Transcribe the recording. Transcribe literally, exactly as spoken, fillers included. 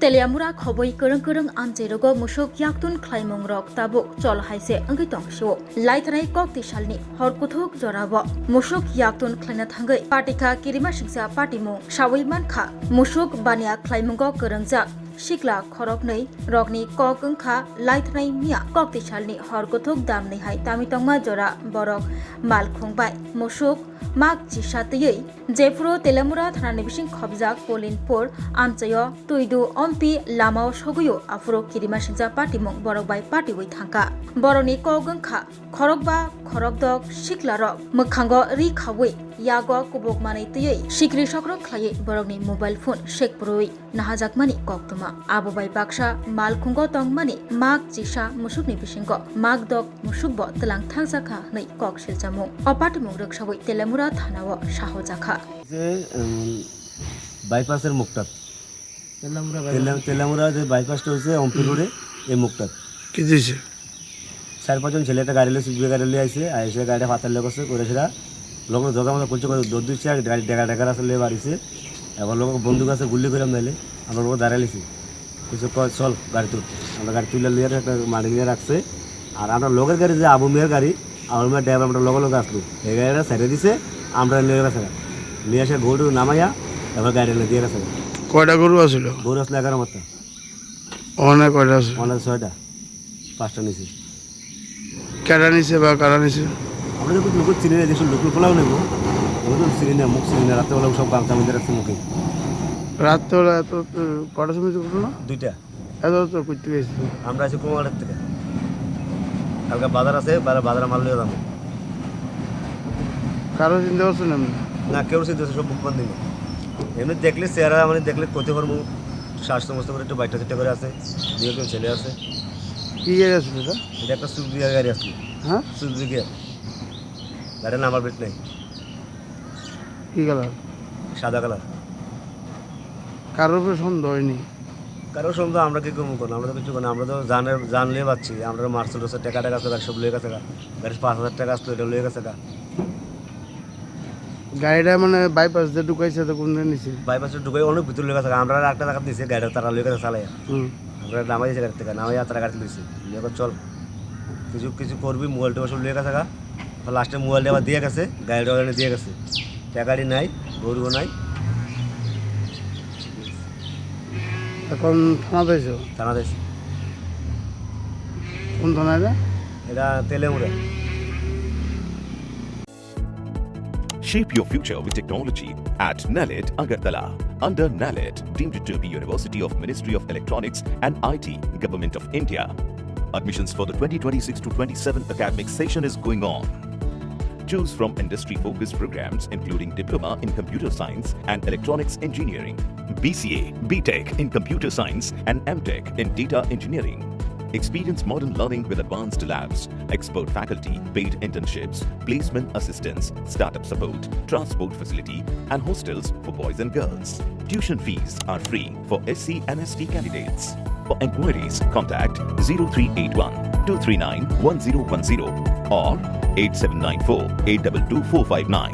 Teliamura khoboi kwrwng kwrwng amchairogo musuk yaktun khlaimung rok tabuk chol hai se wngwi tong sio. Laithanai kok twi salni hor kuthuk jorao musuk yaktun khlaina thangwi patikha kirima singsa patimung sawi mankha. Musuk baniya khlaimungo kwrwngjak sikla khoroknwi rokni kok wngkha laithanai miya kok twi salni hor kuthuk damni hai tami tongma jora borok malkhung bai musuk mak chisa twiwi Jephuru Telamura thanani bising khobjak Polinpur amchaio Tuidu Ompi lamao sogwio aphuru kirima singsa patimung borok bai patiwi thangkha. Borokni kok wngkha khorokba khorokdok siklarok mwkhango ri khawi yago kubuk manwi twiwi sikri sokrok khlaiwi borokni mobile phone sekpurwi nahajakmani koktwma. Abo bai baksa malkhungo tongmani mak chisa musukni bisingo makdok musukbo twlang thangjakha hwnwi kok siljamung. O patimung rwksawi Telamura thanao sahojakha. যে, উম, বাইপাসের মুখটা। তেলামুরা তেলা-, বাইপাস। তেলামুরা যে বাইপাসটা হচ্ছে অম্পি রোডে, এই মুখটা। কি দিছে? চার পাঁচজন ছেলে একটা গাড়ি লইছে, বিয়ে গাড়ি লই আইছে, আইসে গাড়িটা ফাতার লেগে করছে, করে সেটা লগে লগে দরজা মজা খুলছে, করে দৌড় দিচ্ছে, আর গাড়ি ডেকা ডেকা রাস্তা লয়ে বাড়িছে। এবার লোক বন্দুক আছে, গুল্লি করে মেলে, আমরা লোক দাঁড়াইছি। কিছু কয়, "চল, গাড়ি তুল।" আমরা গাড়ি তুলে লইয়া একটা মাটি নিয়ে রাখছে। আর আমরা লোকের গাড়ি যে আবু মিয়ার গাড়ি, আবু মিয়ার ড্রাইভার আমরা লগে লগে আসলো। এই গাড়িটা ছেড়ে দিছে, আমরা নিয়ে গেছে। নিয়ে এসে গরু নামাইয়া, তারপর গাড়ি এনে দিয়ে গেছে। কয়টা গরু আছিল? গরু আসলো এগারো মাত্র। ওখানে কয়টা আছে? ওখানে ছয়টা, পাঁচটা নিছে। কেডা নিছে বা কারা নিছে? আমরা তো কিছু লোক চিনি না, যেসব লোকাল পোলাও নেবো, আমরা তো চিনি না, মুখ চিনি না, রাত্রেবেলা সব গামছা বেঁধে রাখছে মুখে। রাত্রেবেলা এত, এত কটার সময় ঘটনা? দুইটা। এত তো করতে গেছি। আমরা আছি কুমারঘাটের থেকে। কালকে বাজার আছে, বাজার, বাজারে মাল নিয়ে যাবো। কারো চিনতে পারছেন আপনি? না, কেউ চিনতে পারছে, সব মুখ বান্ধি। এমনি দেখলে চেহারা, মানে, দেখলে কইতে পারবো, স্বাস্থ্য মস্ত করে একটু বাইটা চিটা করে আছে, দুই একজন ছেলে আছে। কি গাড়ি আসছিল এটা? এটা একটা সুইফট ডিজায়ার গাড়ি আসছিল। হ্যাঁ? Swift Dzire. গাড়ির নাম্বার প্লেট নেই। কি কালার? সাদা কালার। কারোর উপরে সন্দেহ হয়নি? কারোর সন্দেহ আমরা কি করবো, কোনো? আমরা তো কিছু করি না। আমরা তো জানের, জান লিয়ে পাচ্ছি। আমরা মার্সেল রোসের টাকা টাকা আছে, সব লিয়ে গেছে গা। গাড়ির পাঁচ হাজার টাকা আসলো, এটা লিয়ে গেছে গা। গাড়িটা মানে বাইপাস দিয়ে ঢুকাইছে তো কোন দিন নিছে? বাইপাসে ঢুকাই অনেক ভিতরে লিয়ে গেছে গা। আমরা আর একটা জায়গা নিছি, গাড়িটা তারা লিয়ে গেছে চালাইয়া। হুম। আমরা নামাই দিয়েছি গাড়ি থেকে, নামাই আর তারা গাড়ি তুলেছি। লিয়ে গেছে, "চল, কিছু, কিছু করবি, মোবাইল টোবাইল সব লিয়ে গেছে গা।" লাস্টে মোবাইলটা আবার দিয়ে গেছে, গাড়িটা ওখানে দিয়ে গেছে। টাকাটি নাই, গরুও নাই। এখন থানা দিয়েছো? থানা দিয়েছি। কোন থানা এটা? এটা Teliamura. Shape your future with technology at NALET Agartala. Under NALET, deemed to be University of Ministry of Electronics and I T, Government of India. Admissions for the twenty twenty-six to twenty-seven academic session is going on. Choose from industry-focused programs including Diploma in Computer Science and Electronics Engineering, B C A, B Tech in Computer Science and M Tech in Data Engineering. Experience modern learning with advanced labs, expert faculty, paid internships, placement assistance, startup support, transport facility, and hostels for boys and girls. Tuition fees are free for S C and S T candidates. For inquiries, contact zero three eight one two three nine one zero one zero or eight seven nine four eight two two four five nine.